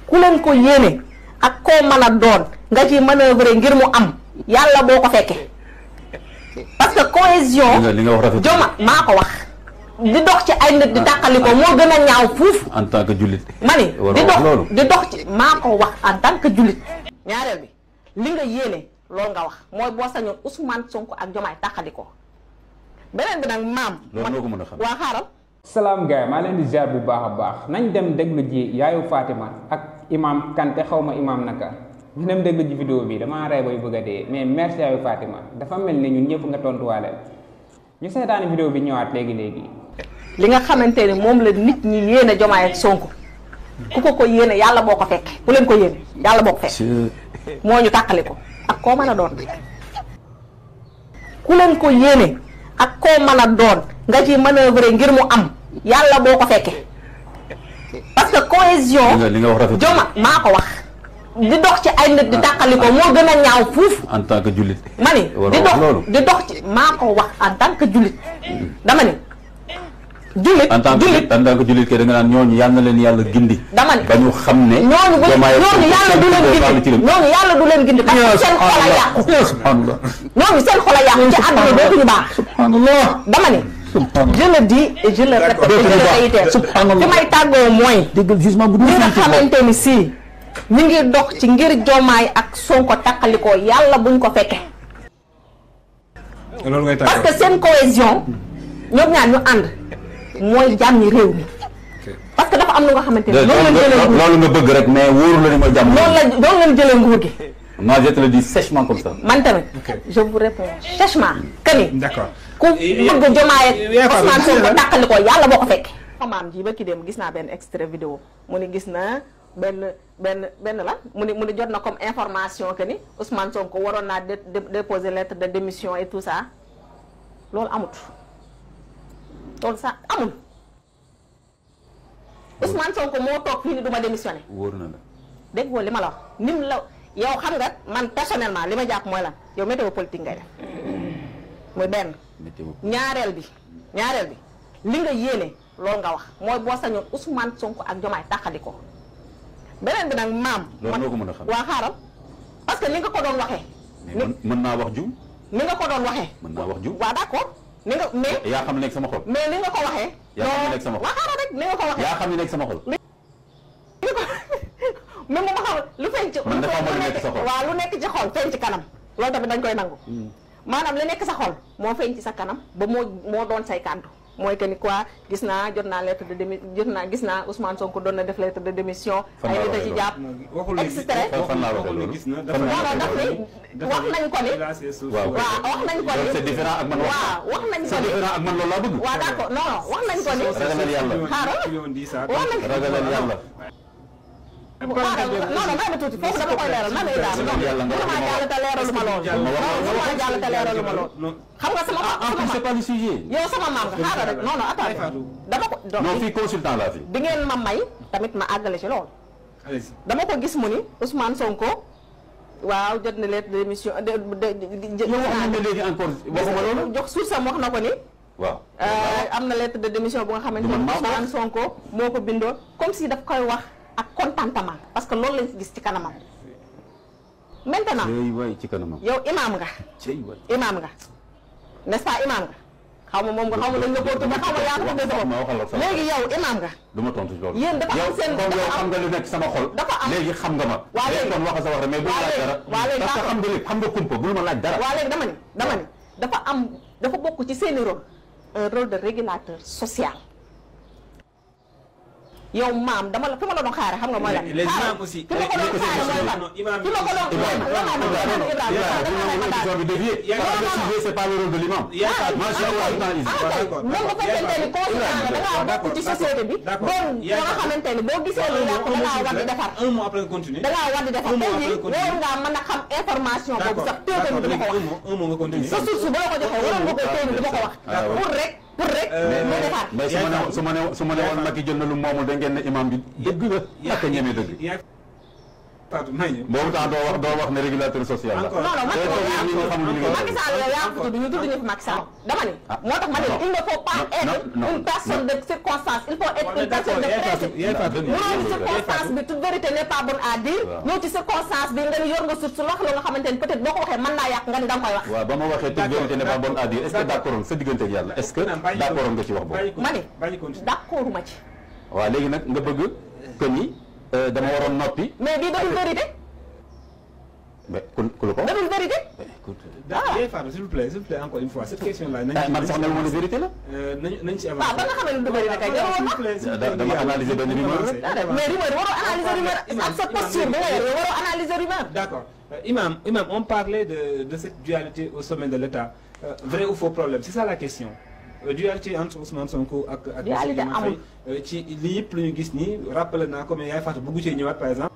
ku leen ko yéene ak koo mën a doon nga ci manœuvrer ngir mu am yàlla boo ko fekkee parce que cohésion joma maa ko wax di dox ci ay nit di tàqali ko moo gën a ñaaw fuuf en tant que jullit ma ni di dox ci maa ko wax en tant que jullit ñaareel bi li nga yéene loolu nga wax mooy boo sañoon Ousmane Sonko ak Diomaye tàqali ko beneen bi nag maam waa xaaral salaam gaay maa leen di ziar bu baax a baax nañ dem déglu ji yaayu Fatima ak imam Kanté xaw ma imam naka ñu dem déglu ji vidéo bi damaa rey bay bëgg a dee mais merci yaayu Fatima dafa mel ni ñun ñëpp nga tontuwaale ñu seetaani vidéo bi ñëwaat léegi li nga xamante ni moom la nit ñi yéene Diomaye ak Sonko ku ko yéene yàlla boo ko fekke ku leen ko yéene yàlla boo ko fekke moo ñu tàqali ko ak koo mën a doon ku leen ko yéene ak koo mën a doon nga ci manœuvrer ngir mu am yàlla boo ko fekkee parce que cohésion joma maa ko wax di dox ci ay nit di tàqali ko moo gën a ñaaw fuuf en tant que jullit ma ni di dox ci maa ko wax en tant que jullit dama ni jullit en tant que jullit kay da nga naan ñooñu yàlla na leen yàlla gindi dama ni ba ñu xam ne ñooñu yàlla du leen gindi ñooñu yàlla du leen gindi parce que seen xol a yàqu subhanallah ñooñu seen xol a yàqu ci àdduna dootuñu baax subhanallah dama ni je le dis et je le répète et je le réitère fi may tàggoo mooy déggal jugement bu ñi nga xamante ni si ñi ngi dox ci ngir Diomaye ak Sonko tàqalikoo yàlla buñ ko fekke parce que seen cohésion ñoom ñaar ñu ànd mooy jàmmi réew mi parce que dafa am lu nga xamante ni loolu nga bëgg rek mais wóoru la ni mooy jàmm loolu leen jëlee nguur gi moi je te le dis sèchement comme ça man tamit je vous réponds sèchement que ni d'accord ku bëgg Diomaye ak Ousmane Sonko tàqali ko yàlla boo ko fekke maam ji ba ki dem gis naa benn extrait vidéo mu ni gis na benn la mu ni jot na comme information que ni Ousmane Sonko waroon naa déposer lettre de démission et tout ça loolu amut loolu sax amul Ousmane Sonko moo toog fii ni du ma démissionné wóor na la dégg nga li ma la wax nim la yow xam nga man personnellement li ma jàpp mooy lan yow météo politique ngay def muy benn ñaareel bi li nga yéene loolu nga wax mooy boo sañoon Ousmane Sonko ak Diomaye tàqali ko beneen bi nag maam waa xaaral parce que ni nga ko doon waxee mën naa wax jum ni nga ko doon waxee mën naa wax jum waaw d'accord ni nga mais yaa xam ne nekk sama xol mais ni nga ko waxee yaa xam ne nekk sama xol waa xaaral rek ni nga ko waxee yaa xam ne nekk sama xol même mu ma xam lu feeñ ci waaw lu nekk ci xol feeñ ci kanam loolu tamit dañ koy nangu maanaam li nekk sa xol moo feeñ ci sa kanam ba moo doon say kàddu mooy que ni quoi gis naa jot naa lettre de démission gis naa Ousmane Sonko doon na def lettre de démission ay nit a ci jàpp extrait fan laa waxee loolu wax nañ ko ni waaw wax nañ ko ni c'est différent ak man wax nañ ko c'est ni différent ak man loolu laa bëgg waaw d'accord non wax nañ ko ni ragalal yàlla xaaral wax nañ ragalal yàlla non may ma tuuti foofu dama koy leeral may daal mënuma jàll te leeralu ma loolu mënuma jàll te leeralu ma loolu xam nga sama c'est pas le sujet yow sama maam nga xaaral rek non attends dama ko non fii consultant laa fi bi ngeen ma may tamit ma àggale ci loolu dama ko gis mu ni Ousmane Sonko waaw jot na lettre de démission léegi encore waxuma loolu jox sursam wax na ko ni waaw am na lettre de démission bu nga xamante ni Ousmane Sonko moo ko bindoo comme si daf koy wax ak contentement parce que loolu lañ gis ci kanamam maintenant ci kanamam yow imaam nga n'est-ce pas imaam nga xaw ma moom nga xaw ma dañ la ko tudd xaw ma yaa ko tuddee sa bopp léegi yow imaam nga du ma tontu loolu yéen dafa am seen yow xam nga lu nekk sama xol dafa am léegi xam nga ma waa léegi kon wax sa wax rek mais bul laaj dara parce que xam nga lépp xam nga kumpa bul ma laaj dara waa léegi dama ni dafa bokk ci seeni rôle un rôle de régulateur social yow maam dama la fi ma la doon xaare xam nga mooy lan les imams aussi fi ma ko doon xaare mooy lan fi ma ko doon c'est pas le rôle de l'imam même bu fekkente ni consultant nga dangaa bokk ci société bi doon boo nga xamante ni boo gisee lu yàqu dangaa war di defar un mot après continuer dangaa war di defar tey jii waroon ngaa mën a xam information boobu sax téeméer du ma ko wax un mot nga continuer sa source boo ko joxee waroon nga koy téeméer du ma ko wax pour rek mu defar mais su ma ne woon Macky jël na lu moomul da ngeen ne imam bi dëgg la ak ñeme dëgg boobu tax doo wax ne régulateur social la. Macky Sall yow yaa ko tudd ñu tudd ñu fi Macky Sall dama ne moo tax ma ne il ne faut pas être une personne de circonstance, il faut être une personne de principe. mënoon circonstance bi toute vérité n'est pas bonne à dire ñëw ci circonstance bi nga ni yor nga suuf su wax la nga xamante ni peut-être boo ko waxee mën naa yàq nga ni da nga koy wax. waaw ba ma waxee toute vérité n'est pas bonne à dire est-ce que d'accord sa diggante ak yàlla est-ce que d'accord nga ci wax boobu. ma ne d'accord ma ci. waaw léegi nag nga bëgg que ni dama waroon noppi. mais bii daful vérité. mais ku la ko. daful vérité. s'il vous plaît encore une fois cette question là. man sax na lu vérité la. nañ ci avancer. waaw ba nga xam ne du vérité kay jarul dama analyser benn rumeur. mais rumeur waroo analyser rumeur ak sa posture bi nga yor waroo analyser rumeur. d'accord Imam on parlait de cette dualité au sommet de l'État. Vrai ou faux problème, c'est ça la question. Dualité entre Ousmane Sonko ak dualité amul ci lii yëpp lu ñu gis nii rappelé naa ko mais yaay Fatou bëggu cee ñëwaat par exemple.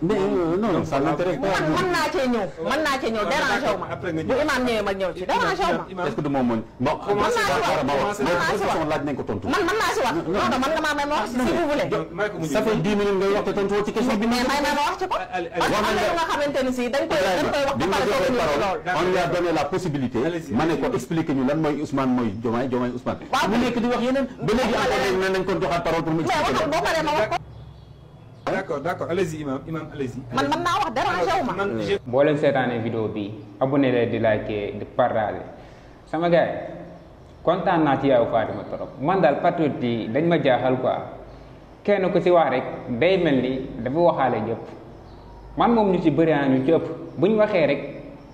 mais non ça m'intéresse pas. mën naa cee ñëw dérangé wu ma bu imam ñëwee ma ñëw ci dérangé wu ma. est-ce que du moom mooy bon commencé laaj nañ ko tontu. man mën naa si wax non man nga maa may ma wax si vous voulez. ça fait 10 minutes ngay wax te tontu ci question bi. mais may ma wax ci ko. parce que am na nga xamante ni si dañ koy wax ba pare on lui a donné la possibilité. ma ne ko expliquer ñu lan mooy Ousmane mooy Diomaye Ousmane. waaw mu nekk di wax yeneen ba léegi encore nañ ko joxaat parole pour mu expliquer. mais boo paree ma wax ko. d'accord allez-y imam allez-y. man mën naa wax dérangé wu ma. boo leen seetaanee vidéo bi abonné leen di liker di partager sama gars yi kontaan naa ci yow Fatima trop man daal patriote yi dañ ma jaaxal quoi kenn ku ci wax rek day mel ni dafa waxaale ñëpp man moom ñu ci bëri ñu ci ëpp bu ñu waxee rek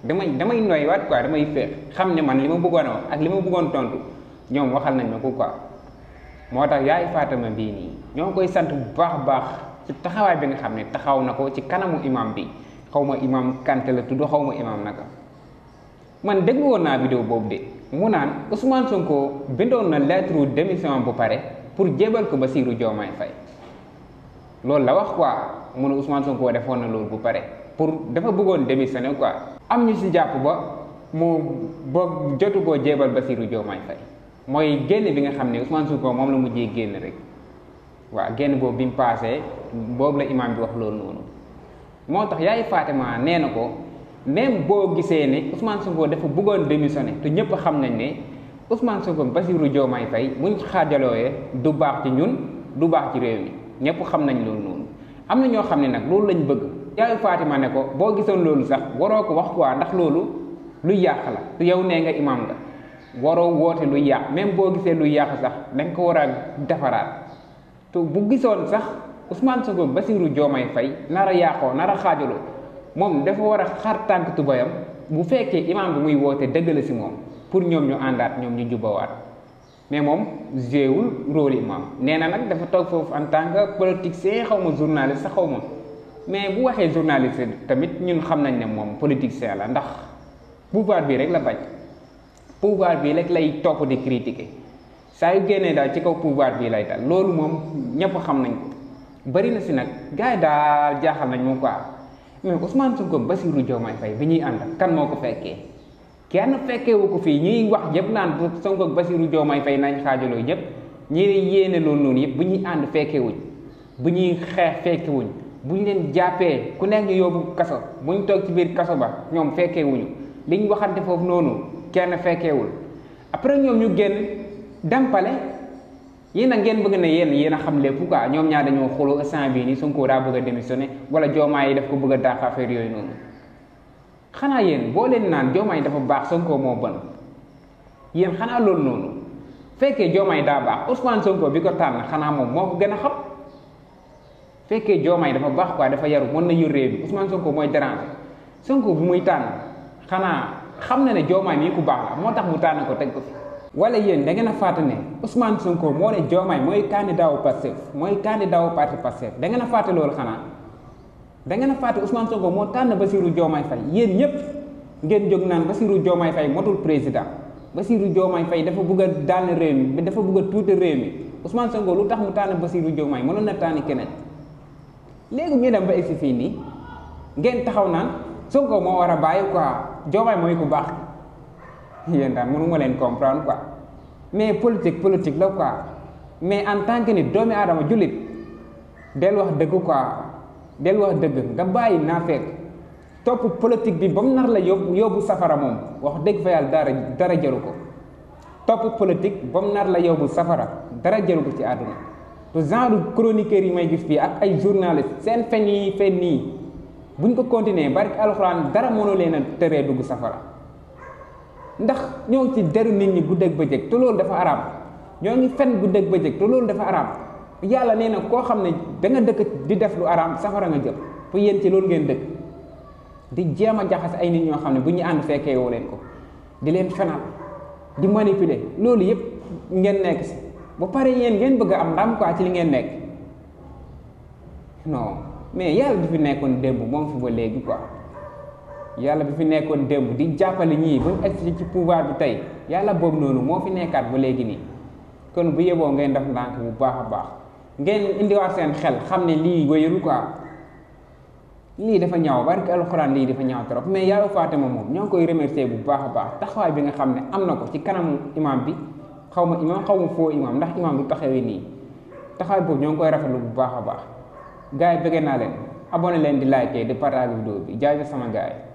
damay noyyiwaat quoi damay féex xam ne man li ma bëggoon a wax ak li ma bëggoon tontu ñoom waxal nañ ma ko quoi moo tax yaay Fatima bii nii ñoo ngi koy sant bu baax ci taxawaay bi nga xam ne taxaw na ko ci kanamu imam bi xaw ma imam Kanté la tudd xaw ma imam naka man déglu woon naa vidéo boobu de mu naan Ousmane Sonko bindoon na lettre démission bu pare pour jébal ko Bassirou Diomaye Faye loolu la wax quoi mu ne Ousmane Sonko defoon na loolu bu pare pour dafa bëggoon démissionner quoi. am ñu si jàpp ba mu jotu koo jébal Bassirou Diomaye Faye mooy génn bi nga xam ne Ousmane Sonko moom la mujjee génn rek. waaw génn boobu bi mu paasee boobu la imaam bi wax loolu noonu moo tax yaay Fatima nee na ko même boo gisee ne Ousmane Sonko dafa bëggoon démissionner te ñëpp xam nañ ne Ousmane Sonko Bassirou Diomaye Faye buñ xaajalooyee du baax ci ñun du baax ci réew mi ñëpp xam nañ loolu noonu am na ñoo xam ne nag loolu lañ bëgg yaay Fatima ne ko boo gisoon loolu sax waroo ko wax quoi ndax loolu luy yàq la te yow nee nga imaam nga waroo woote luy yàq même boo gisee luy yàq sax dañ ko war a defaraat. te bu gisoon sax Ousmane Sonko Bassirou Diomaye Faye nar a yàqoo nar a xaajaloo moom dafa war a xar tànk tubayam bu fekkee imam bi muy woote dëgg la si moom pour ñoom ñu àndaat ñoom ñu jubawaat mais moom jéewul rôle imam nee na nag dafa toog foofu en tant que politicien xaw ma journaliste sax xaw ma mais bu waxee journaliste tamit ñun xam nañ ne moom politicien la ndax pouvoir bi rek la bañ pouvoir bi rek lay topp di critiquer saa yu génnee daal ci kaw pouvoir bi lay dal loolu moom ñëpp xam nañ ko bari na si nag gars yi daal jaaxal nañ moom quoi mais Ousmane Sonko Bassirou Diomaye Faye bi ñuy ànd kan moo ko fekkee kenn fekkeewu ko fii ñuy wax yëpp naan Sonko Bassirou Diomaye Faye nañ xaajaloo yëpp ñi yéene loolu noonu yëpp bu ñuy ànd fekkewuñ bu ñuy xeex fekkewuñ bu ñu leen jàppee ku nekk ñu yóbbu kaso bu ñu toog ci biir kaso ba ñoom fekkewuñu li ñu waxante foofu noonu kenn fekkeewul après ñoom ñu génn dempale yéen a ngeen bëgg ne yéen a xam lépp quoi ñoom ñaar dañoo xuloo instant bii nii Sonko daa bëgg a démissionner wala Diomaye yi daf ko bëgg a dàq affaire yooyu noonu xanaa yéen boo leen naan Diomaye yi dafa baax Sonko moo bon yéen xanaa loolu noonu fekkee Diomaye daa baax Ousmane Sonko bi ko tànn xanaa moom moo ko gën a xam fekkee Diomaye dafa baax quoi dafa yaru mën na yor réew bi Ousmane Sonko mooy déranger Sonko bu muy tànn xanaa xam na ne Diomaye mii ku baax la moo tax mu tànn ko teg ko fi. wala yéen da ngeen a fàtte ne Ousmane Sonko moo ne Diomaye mooy candidat wu Pastef mooy candidat wu parti Pastef da ngeen a fàtte loolu xanaa da ngeen a fàtte Ousmane Sonko moo tànn Bassirou Diomaye Faye yéen ñëpp ngeen jóg naan Bassirou Diomaye Faye motul président Bassirou Diomaye Faye dafa bëgg a daal réew mi dafa bëgg a tuuti réew mi Ousmane Sonko lu tax mu tànn Bassirou Diomaye mënoon na tànn keneen léegi ñu dem ba egsi fii nii ngeen taxaw naan Sonko moo war a bàyyi quoi Diomaye mooy ku baax yéen daal mënu ma leen comprendre quoi mais politique la quoi mais en tant que nit doomi aadama jullit del wax dëgg quoi del wax dëgg nga bàyyi naa fekk topp politique bi ba mu nar la yóbbu safara moom wax dëgg fa yàlla dara jëru ko topp politique ba mu nar la yóbbu safara dara jëru ko ci àdduna te genre chroniqueurs yi may gis fii ak ay journalistes seen fen nii buñ ko continuer barki alxuraan dara mënu leen a teree dugg safara ndax ñoo ngi ci deru nit ñi guddeeg bëccëg te loolu dafa araam ñoo ngi fen guddeeg bëccëg te loolu dafa araam yàlla nee na koo xam ne da nga dëkk di def lu araam safara nga jëm pour yéen ci loolu ngeen dëkk di jéem a jaxase ay nit ñoo xam ne bu ñu ànd fekkee woo leen ko di leen fenal di manipuler loolu yëpp ngeen nekk si ba pare yéen ngeen bëgg a am ndam quoi ci li ngeen nekk non mais yàlla bi fi nekkoon démb moom fi ba léegi quoi yàlla bi fi nekkoon démb di jàppale ñii ba mu egsi ci pouvoir bi tey yàlla boobu noonu moo fi nekkaat ba léegi nii kon bu yeboo ngeen def ndànk bu baax a baax ngeen indiwaat seen xel xam ne lii wéyul quoi lii dafa ñaaw barke alxuraan lii dafa ñaaw trop mais yaayu Fatima moom ñoo ngi koy remercier bu baax a baax taxawaay bi nga xam ne am na ko ci kanamu imam bi xaw ma foo imam ndax imam du taxawee nii taxawaay boobu ñoo ngi koy rafetlu bu baax a baax gars yi bëgg naa leen abonné leen di like di partage vidéo bi jaajëf sama gars yi